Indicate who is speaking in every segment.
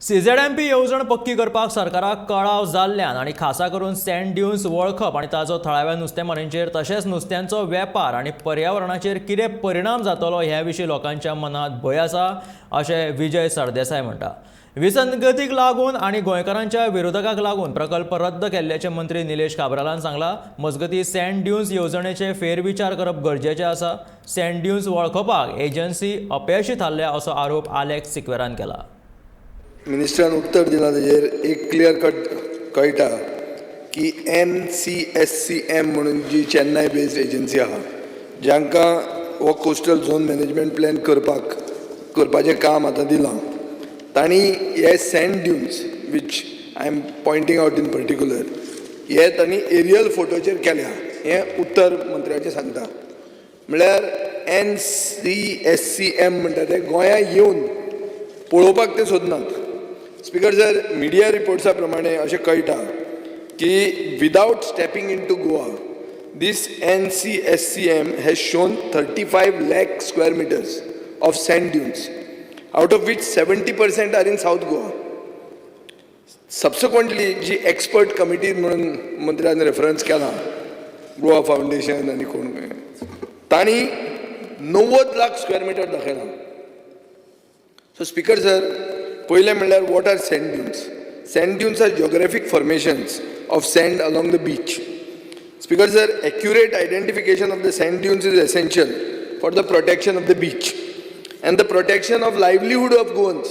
Speaker 1: CZMP येवजण पक्की करपाक सरकाराक कळाव जाल्ल्यान आनी खासा करून सँड ड्युन्स वळखप आनी ताचो थळाव्या नुस्तेमारींचेर तशेंच नुस्त्यांचो वेपार आनी पर्यावरणाचेर कितें परिणाम जातलो हे विशीं लोकांच्या मनांत भंय आसा, अशें विजय सरदेसाय म्हणटा. विसंगतीक लागून आनी गोंयकारांच्या विरोधकाक लागून प्रकल्प रद्द केल्ल्याचें मंत्री निलेश काब्रालान सांगलां. मजगतीं, सँड ड्युन्स येवजणेचे फेरविचार करप गरजेचें आसा. सँड ड्युन्स वळखपाक एजन्सी अपेशी थारल्या, असो आरोप आलेक्स सिक्वेरान केला.
Speaker 2: मिनिस्टरान उत्तर दिलां तेजेर एक क्लियर कट कळटा की एनसीएससीएम म्हणून जी चेन्नय बेस्ड एजन्सी आहा, जांकां हो कोस्टल झोन मॅनेजमेंट प्लॅन करपाचें काम आतां दिलां, तांणी हे sand dunes which I am pointing out in particular, हे तांणी एरियल फोटोचेर केल्या हें उत्तर मंत्र्याचें सांगता. म्हळ्यार एनसीएससीएम म्हणटा ते गोंया येवन पळोवपाक ते सोदनात. स्पिकर सर, मिडिया रिपोर्ट्सा प्रमाणे अशें कळटा की without stepping into Goa, this NCSCM has shown 35 lakh square meters of sand dunes, out of which 70% are in South Goa. Subsequently ji expert committee म्हणून मंत्र्यान रेफरन्स केला, गोवा फावंडेशन आनी कोण, तांणी 90 लाख स्क्वेअर मिटर दाखयला. सो स्पीकर सर, पयलें म्हणल्यार, what are sand dunes? Sand dunes are geographic formations of sand along the beach. Speaker sir, accurate identification of the sand dunes is essential for the protection of the beach and the protection of livelihood of Goans.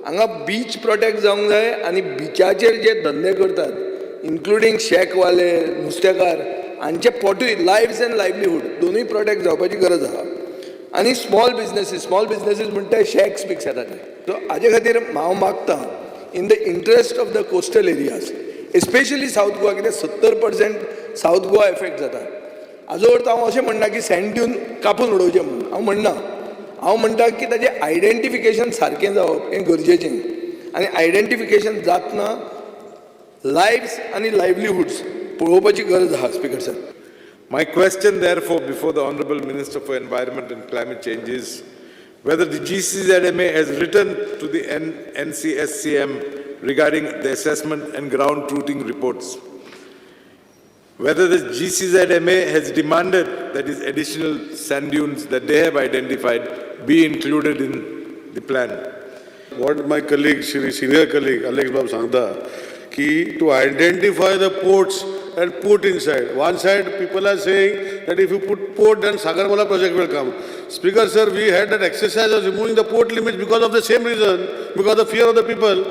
Speaker 2: हांगा beach protect जावंक जाय आनी बिचाचेर जे धंदे करतात, including शॅकवाले, नुस्तेकार, हांचे पोटूय, लायव्स and livelihood दोनूय protect जावपाची गरज आहा. आनी स्मॉल बिजनेसीस, स्मॉल बिजनेसीस म्हणटा शॅक्स बिक्स येता ते. सो हाजे खातीर हांव मागता, in the interest of the coastal areas, especially South Goa, कित्याक 70% सावथ गोवा एफेक्ट जाता. हाजो अर्थ हांव अशें म्हणना की सँड ड्यून कापून उडोवचें म्हणून हांव म्हणना. हांव म्हणटा की ताजें आयडेंटिफिकेशन सारकें जावप हें गरजेचें आनी आयडेंटिफिकेशन जातना लायव्स आनी लायवलीहुड्स पळोवपाची गरज आहा, speaker sir.
Speaker 3: My question, therefore, before the Honorable Minister for Environment and Climate Change is whether the GCZMA has written to the NCSCM regarding the assessment and ground truthing reports, whether the GCZMA has demanded that these additional sand dunes that they have identified be included in the plan.
Speaker 4: What my colleague, Shri senior colleague Alex Bab सांगता की to identify the ports and put inside. One side, people are saying that if you put port, then Sagarmala project will come. Speaker sir, we had that exercise of removing the port limits because of the same reason, because of fear of the people.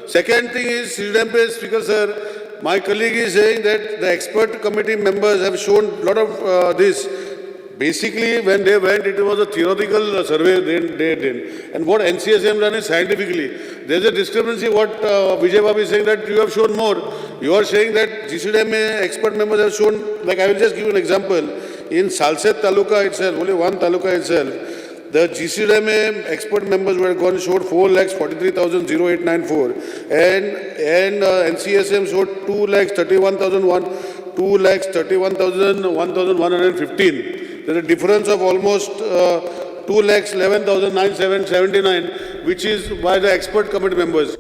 Speaker 4: Second thing is, CDMP, Speaker sir, my colleague is saying that the expert committee members have shown lot of this. Basically, when they went, it was a theoretical survey they did. And what NCSM done is scientifically. There's a discrepancy what Vijay Babu is saying, that you have shown more. You are saying that GCDMA expert members have shown, like I will just give you an example. In Salcete Taluka itself, only one taluka itself, the GCDMA expert members were gone showed 4,43,0894 and NCSM showed 2 lakhs 31,001, 2 lakhs 31,000 1,115. There's a difference of almost 2 lakhs 11,097 79, which is by the expert committee members.